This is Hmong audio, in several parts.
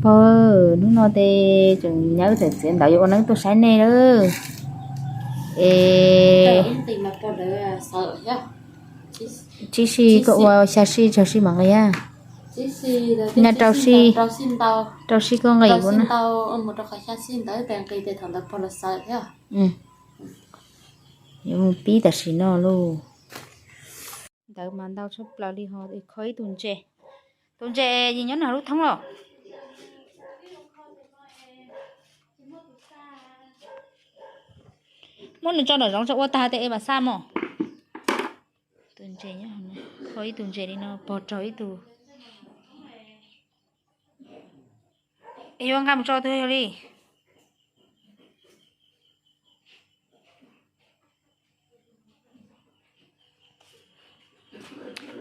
Pog, hnub no ces tseem nyab wb txawm txiav ntawv yuav ua neeb tuaj saib nej lawm. Es tsib si koj ua xya si tsawg si mam nqis a? Nyob rau si, rau si koj nqis kuv na. Yuav mus pib tam sim no lauj. Ntawv mas ntau tshaj plaws li ho kho ib tug ntses. Tus ntses yim nyob nram lub thoob los. Muab nws tso nram zoov tso ua tag tes es vam xaj mog. Tus ntses, kho ib tug ntses li no pog raug ib tug. Es yuav nqa mus tso twg yog li?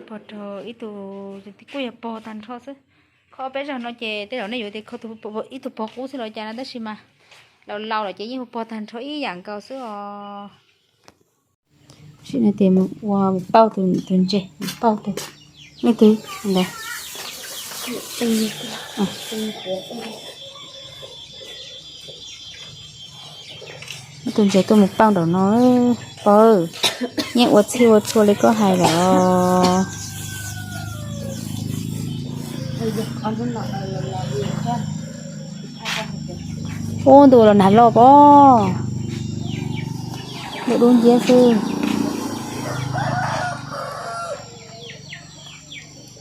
Pog raug ib tug, kuj yog pog tag nrho xwb. Kho peb zaug no ces tej zaum nej yuav tias kho ib tug pog qub xwb los cas no tab sis mas laus laus lawm ces yeej hu pog tag nrho ib yam nkaus xwb os. Sim no ces mus ua mus pauj tus ntses, mus pauj tus, nej twg ntawd. Muab tus ntses tuaj mus pauj nraum no, pog, yeej ua txhij ua txhua li koj hais lawm. Ub, ntu los nag loj pob, ntu dub nciab xwb.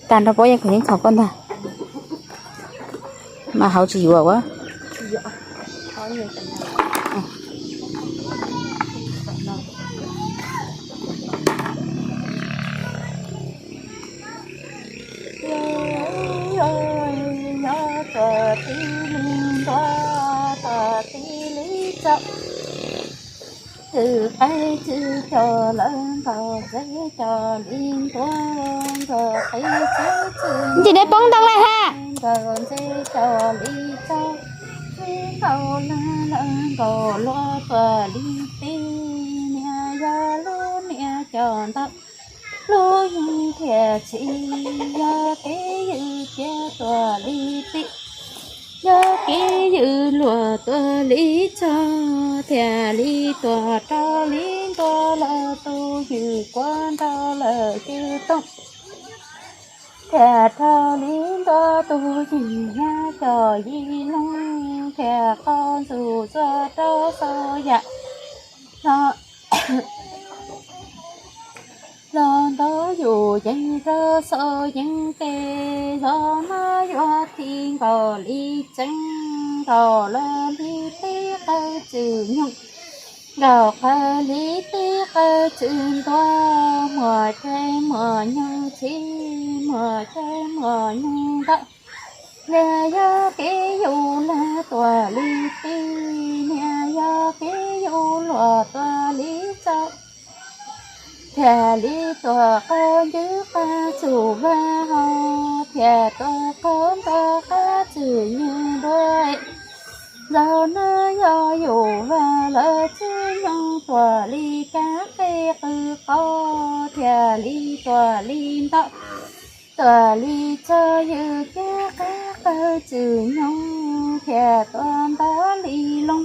Tag nrho pob yeej khav yeeb txhaum koj ntag, mas hauv tsis yuav ua. Txwm qaib txwm cos lawv nkaus txeb cos li ntua nkaus qib txwm txwm. Ntsim nej poob ntoo lawm ha. Nkaus ntxeb cos li txog txwm nkaus lawv nkaus luag tuam li tib niam yog lub niam cos ntawm lub yeej thiaj txhij yog kev ywm cia tuam li tib. Yog kev ywm luag tuam li txog thiaj li tuam rau li ntua lawm tus ywm kua nrau lawm cwj tooj. Thiaj rau li ntua tus ywm nyab cov yim loog thiaj qau ntxuj txua rau xau yam no. Los ntau yus yeej rau xau yeej tes zos no yuav thi nkaus li tseeb nkaus lawm li tib qawv txwm nyoog nkaus qawv li tib qawv txwm ntua muaj caij muaj nyoog txhij muaj caij muaj nyoog ntawm. Niam yog kev yus lag tuam li tib niam yog kev yus luag tuam li txog. Thiaj li tuam qab ncwb qab txum vaj hau thiaj tuam qab ntua qab txwm nyoog dua. Zaum no yog yus vaj lawv txwj nyoog tuam li kab qe qw qau thiaj li tuam li ntau. Tuam li txog ywm kiag qab qawv txwm nyoog thiaj tuam ntau li loo.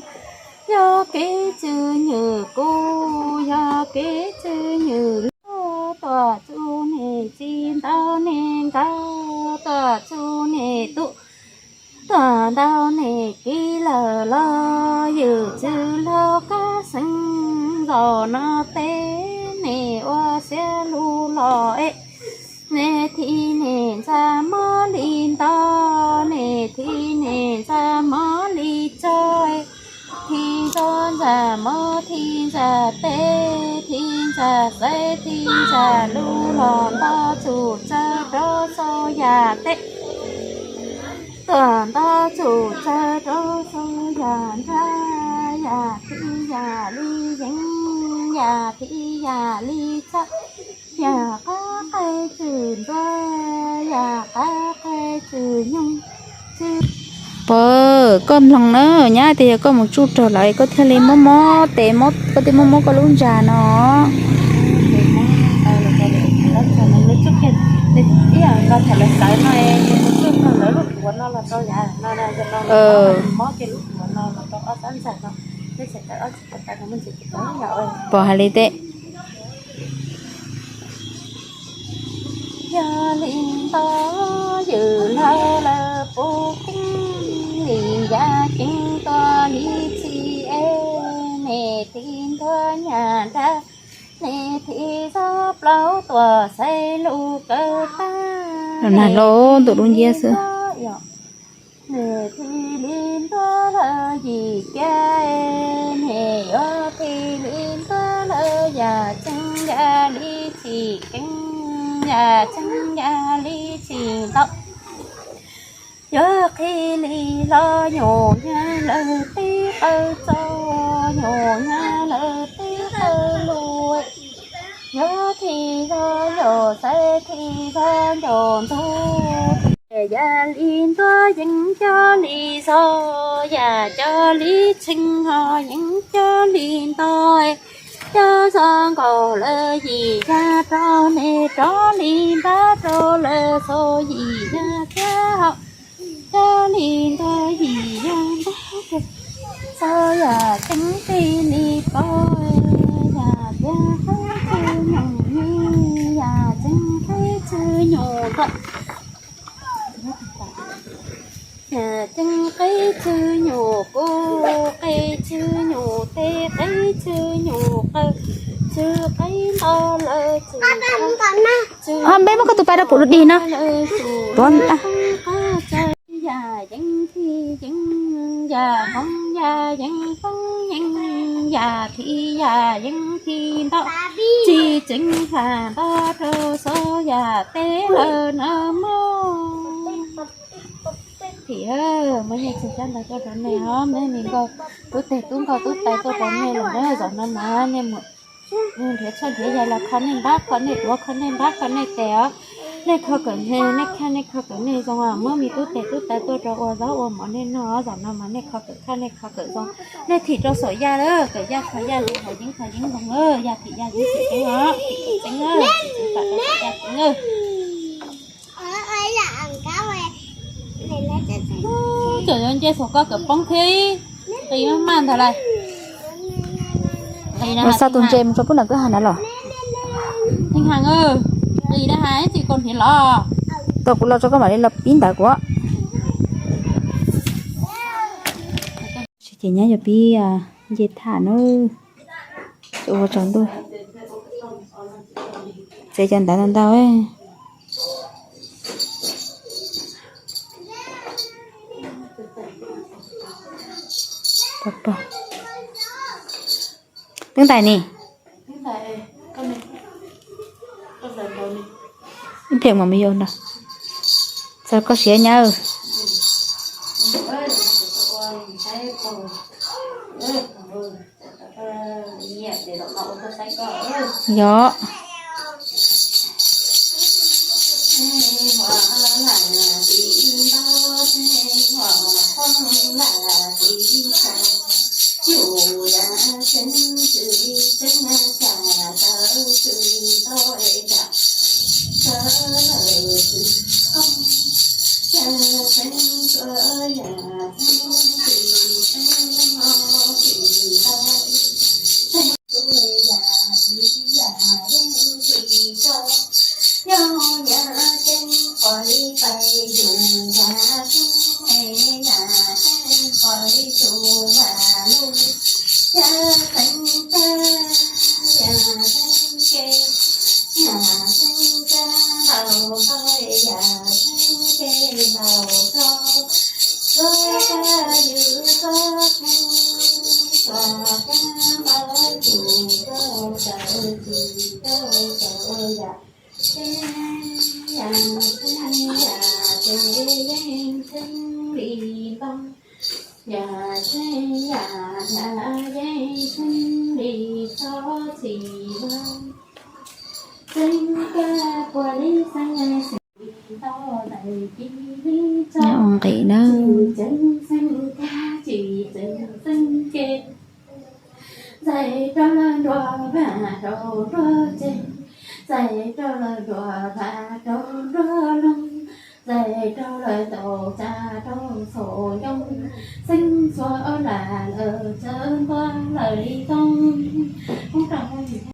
Yog kev txwm nywm kuv yog kev txwm nywm luag tuam txug niam txiv ntau niam nkauj tuam txug niam tub. Tuam ntau niam kiv lawm los ywm txwv laug kab xeeb zaum no peb niam ua xiab lug los es. Niam thim niam ntxa mob li nto, niam thim niam ntxa mob li tso, thim nto ntxa mob thim ntxa teb, thim ntxa xaiv thim ntxa lug los nto txug txawg rau xau yam teb. Tuam nto txug txawg rau xau yam ntxa, yam thim yam li yeeb, yam thim yam li txhawb, yam qab qe txwm ntua, yam qab qe txwm nyoog. Pog, koj mloog na, nyab tias yog koj mus tsuj raug lawv koj thiaj li mob mob tes, koj thiaj mob mob koj lub ntsa no. Pos hais li teb. Yog li ntawd yus lawv lawv puv keeb li yam ceeb tuaj li txhij es nej thiaj ntuag nyam nrag, nej thiaj zov plaub tuaj xaiv lus kawg tag. Nag hlau ntuj dub nciab xwb. Nej thiaj li ntuag lawv yim kiag, nej yuav thiaj li ntuag lawv yam ceeb yam li txhij keeb, yam ceeb yam li txhij ntau. Yuav qhib li los nyuam nyaj lawv tib qawv txo, nyuam nyaj lawv tib qawv lus. Yuav thij zog ncaus xaiv, thij zog ncaus ntug, yam li ntuag yeej cog li zog, yam cog li txheej ho yeej cog li ntau. Cog zog nkaus lawv yim yam rau nej, rov li nrab rau lawv txhua yim yam thiab ho. Cog li ntuag yim yam nrab rau txhua yam ceeb qis li pov, yam ceeb qis txwj nyuam nyij, yam ceeb qis txwj nyuam npau. Yam ceeb qis txwj nyuam kub, qis txwj nyuam teb, qis txwj nyuam qawg, txwj qis nto lawv txwj. Ho npeb muab koj tus pais rau kuv dig no. Tuav. Yam yeej txhij yeej, yam hmoob yam yeej hmoob yeej, yam thij yam yeej thij ntau, tsis txeev faj nto rau txhua yam teb lawm no mog. Thim, muab nyiaj txiag xyab ntawv tuaj rau nej os, muab me nkauj tub teg tub nkauj tub tais tuaj rau nej lawm na. Zaum no mas nej mus nrhiav txhua nrhiav yam los kho nej npab, kho nej duav, kho nej npab, kho nej tes os. Nej kho kawm me, nej khaj nej kho kawm nej zoo os, muab me tub teg tub tais tuaj rau ua zaub ua mov nej noj os. Zaum no mas nej kho kawm khaj nej kho kawm zoo, nej thim rau saum yaj lawm, kawm yaj kho yaj zoo, kho yeeb kho yeeb zoo lawm, yaj thim yaj yeeb thim yeeb os, thim kawm tseeb os, thim tseeb kom rau saum yaj tseeb os. Cov yuav nce saum koj kawm poob thiab, qis maj maj ntag lauj. Mus xa tus ntses mus rau pub nram kwj ha na los. Heev heev, qis na has ib txhij kaus hniav los. Tau kuv los tso koj mam li los pib ntawd kuv. Sib ces nyab yuav pib nce tham na. Ua tsaus ntuj, txiav cov ntawv ntau ntau. Teeb ntais ni. Ib pliag mas mus yau nrog. Txog koj siav nyab. Yog. Nqis na. Ntxais rau lawv nruas vas rau nruas ceg, ntxais rau lawv nruas vas rau nruas loog, Txais rau lawv ntaus tsa rau txhaum ncoo, xeeb txhua ob lam lawv txawb ntua lawm li